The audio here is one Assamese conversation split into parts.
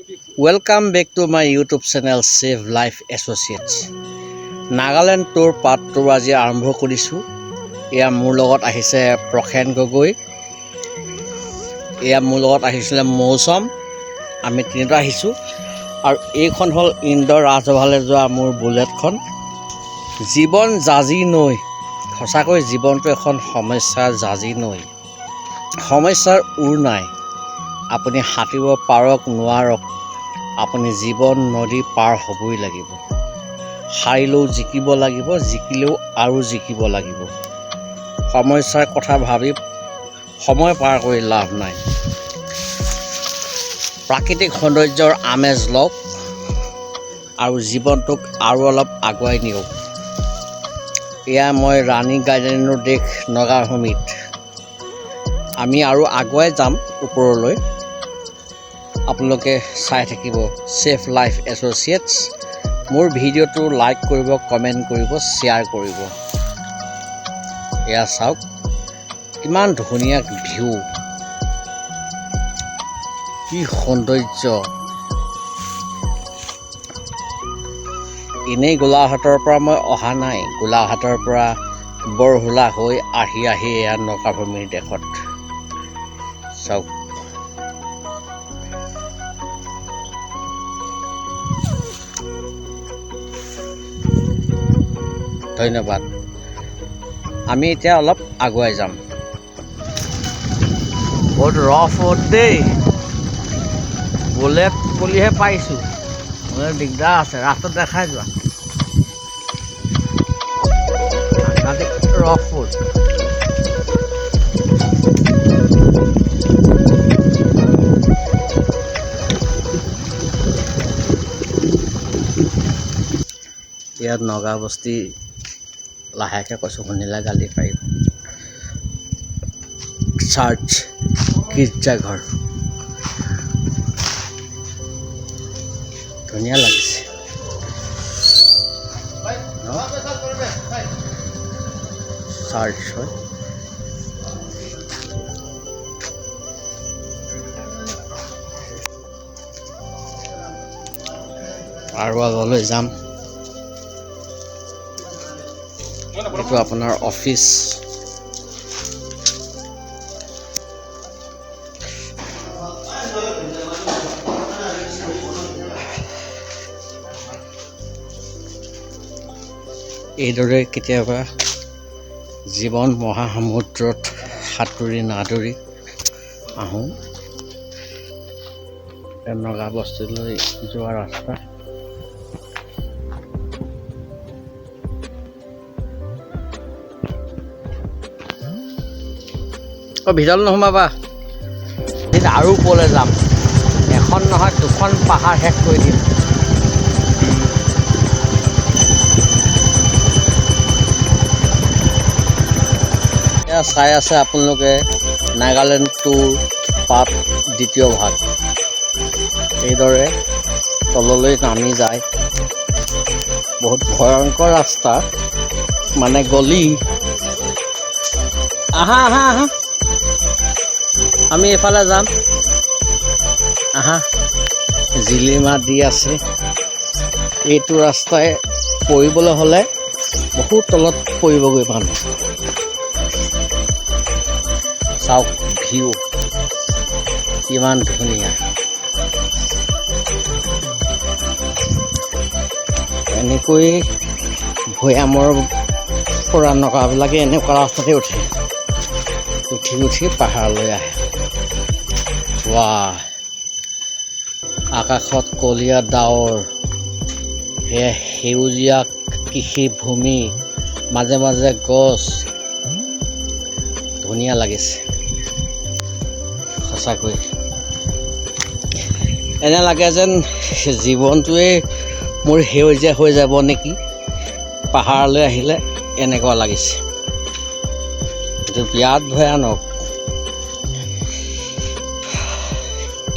Welcome back to my YouTube channel Save Life Associates. Nagaland tour part 2 আজি আৰম্ভ কৰিছোঁ। এয়া মোৰ লগত আহিছে প্ৰসেন গগৈ, এয়া মোৰ লগত আহিছিলে মৌচম। আমি তিনিটা আহিছোঁ আৰু এইখন হ'ল ইন্দৰ ৰাজসভালৈ যোৱা মোৰ বুলেটখন। জীৱন জাঁজী নৈ। সঁচাকৈ জীৱনটো এখন সমস্যাৰ জাঁজী নৈ। সমস্যাৰ ওৰ নাই। আপুনি সাঁতুৰিব পাৰক নোৱাৰক, আপুনি জীৱন নদী পাৰ হ'বই লাগিব। হাৰিলেও জিকিব লাগিব, জিকিলেও আৰু জিকিব লাগিব। সমস্যাৰ কথা ভাবি সময় পাৰ কৰি লাভ নাই। প্ৰাকৃতিক সৌন্দৰ্যৰ আমেজ লওক আৰু জীৱনটোক আৰু অলপ আগুৱাই নিয়ক। এয়া মই ৰাণী গাৰ্ডেনৰ দেশ নগাভূমিত। আমি আৰু আগুৱাই যাম ওপৰলৈ। আপোনালোকে চাই থাকিব ছেভ লাইফ এছ'চিয়েটছ। মোৰ ভিডিঅ'টো লাইক কৰিব, কমেণ্ট কৰিব, শ্বেয়াৰ কৰিব। এয়া চাওক, কিমান ধুনীয়া ভিউ, কি সৌন্দৰ্য! এনেই গোলাঘাটৰ পৰা মই অহা নাই। গোলাঘাটৰ পৰা বৰহোলা হৈ আহি আহি এয়া নগাভূমিৰ দেশত। চাওক, ধন্যবাদ। আমি এতিয়া অলপ আগুৱাই যাম। বহুত ৰফ ৰোড দেই। বুলেট বুলিহে পাইছোঁ, নহ'লে দিগদাৰ আছে। ৰাস্তাত দেখাই যোৱা, সাংঘাতিক ৰফ ৰোড। ইয়াত নগাবস্তি। লাহেকৈ কৈছোঁ, শুনিলে গালি পাৰিব। চাৰ্চ, গীৰ্জাঘৰ, ধুনীয়া লাগিছে ন? চাৰ্চ হয়। আৰু আগলৈ যাম। এইটো আপোনাৰ অফিচ। এইদৰে কেতিয়াবা জীৱন মহাসমুদ্ৰত সাঁতুৰি নাদুৰি আহোঁ। নগাবস্তিলৈ যোৱা ৰাস্তা। অ, ভিতৰলৈ নোসোমাবা। আৰু ওপৰলৈ যাম। এখন নহয়, দুখন পাহাৰ শেষ কৰি দিম। এয়া চাই আছে আপোনালোকে নাগালেণ্ড টুৰ পাৰ্ট দ্বিতীয় ভাগ। এইদৰে তললৈ নামি যায়। বহুত ভয়ংকৰ ৰাস্তা, মানে গলি। আহা আহা আহা, আমি এইফালে যাম, আহা। জিলিমা দি আছে। এইটো ৰাস্তাই পৰিবলৈ হ'লে বহুত তলত পৰিবগৈ মানুহ। চাওক ভিউ কিমান ধুনীয়া। এনেকৈ ভৈয়ামৰ পৰা নগাবিলাকে এনেকুৱা ৰাস্তাতে উঠে, উঠি উঠি পাহাৰলৈ আহে। ৱাহ, আকাশত কলীয়া ডাৱৰ, সেয়া সেউজীয়া কৃষিভূমি, মাজে মাজে গছ, ধুনীয়া লাগিছে সঁচাকৈ। এনে লাগে যেন জীৱনটোৱেই মোৰ সেউজীয়া হৈ যাব নেকি পাহাৰলৈ আহিলে, এনেকুৱা লাগিছে। এইটো বিৰাট ভয়ানক।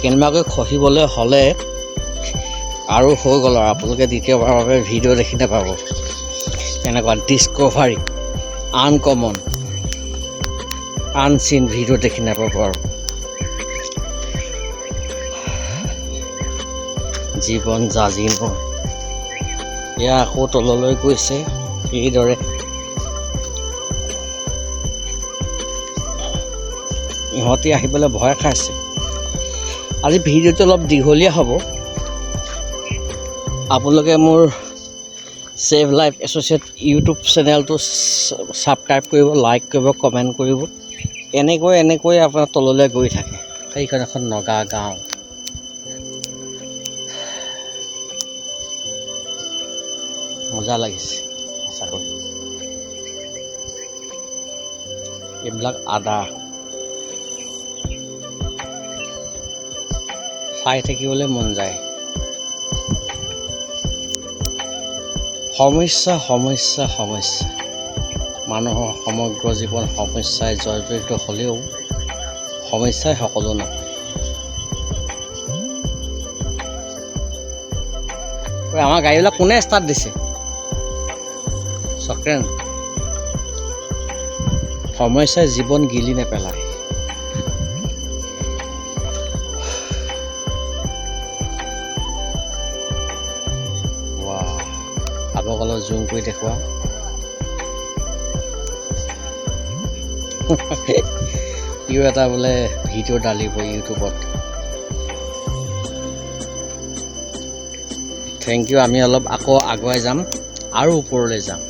কেনেবাকৈ খহিবলৈ হ'লে আৰু হৈ গ'ল আৰু আপোনালোকে দ্বিতীয়বাৰৰ বাবে ভিডিঅ' দেখি নাপাব। এনেকুৱা ডিছকভাৰী, আনকমন, আনচিন ভিডিঅ' দেখি নাপাব আৰু। জীৱন জাঁজী নৈ। এয়া আকৌ তললৈ গৈছে এইদৰে। ইহঁতি আহিবলৈ ভয় খাইছে। আজি ভিডিঅ'টো অলপ দীঘলীয়া হ'ব। আপোনালোকে মোৰ ছেভ লাইফ এছ'চিয়েট ইউটিউব চেনেলটো ছাবস্ক্ৰাইব কৰিব, লাইক কৰিব, কমেণ্ট কৰিব। এনেকৈ এনেকৈ আপোনাৰ তললৈ গৈ থাকে। সেইখন এখন নগা গাঁও। মজা লাগিছে সঁচাকৈ। এইবিলাক আদা চাই থাকিবলৈ মন যায়। সমস্যা, সমস্যা, সমস্যা। মানুহৰ সমগ্ৰ জীৱন সমস্যাই জৰ্জৰিত হ'লেও সমস্যাই সকলো নহয়। ঐ, আমাৰ গাড়ীবিলাক কোনে ষ্টাৰ্ট দিছে? চক্ৰেন। সমস্যাই জীৱন গিলি নেপেলায়। ৱাহ, আপোনাক অলপ জুম কৰি দেখুৱাওঁ। ইও এটা বোলে ভিডিঅ' ডালিব ইউটিউবত। Thank U. আমি অলপ আকৌ আগুৱাই যাম আৰু ওপৰলৈ যাম।